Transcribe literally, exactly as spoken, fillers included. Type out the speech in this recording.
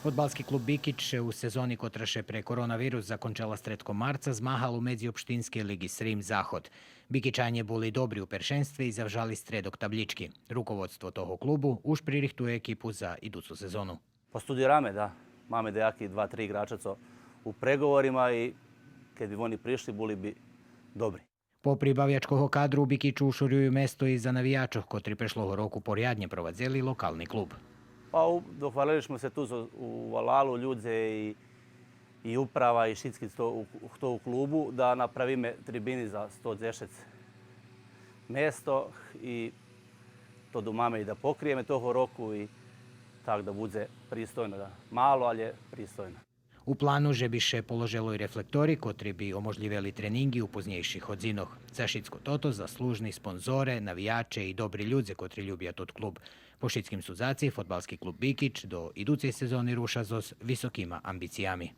Фодбалски клуб Бикич ше у сезони котра ше пре коронавирус закончела стредком марца змагал у медзиопштинскей лиґи Срим-Заход. Бикичанє були добри у першенстве и завжали стредок таблички. Руководство того клубу уж пририхтує екипу за идуцу сезону. Па студираме, да. Маме даяки два-три иґрача цо у преговорима и кед би вони пришли, були би добри. Попри бавячкого кадру, у Бикичу ушорюю место и за навиячох, котри прешлого року поряднє провадзели локални клуб. Па у-, дохвалели зме ше ту зо-, у валалу людзе и, и управа и шицки хто у, хто у клубу, да направиме трибини за сто дзешец место и то думаме и да покриєме того року и так да будзе пристойно, да. Мало, алє пристойно. У плану же би ше положело и рефлектори, котри би оможлївели тренинґи у познєйших годзинох. За шицко тото заслужни спонзоре, навияче и добри людзе котри любя тот клуб. По шицким судзаци, фодбалски клуб Бикич до идуцей сезони руша зоз високима амбициями.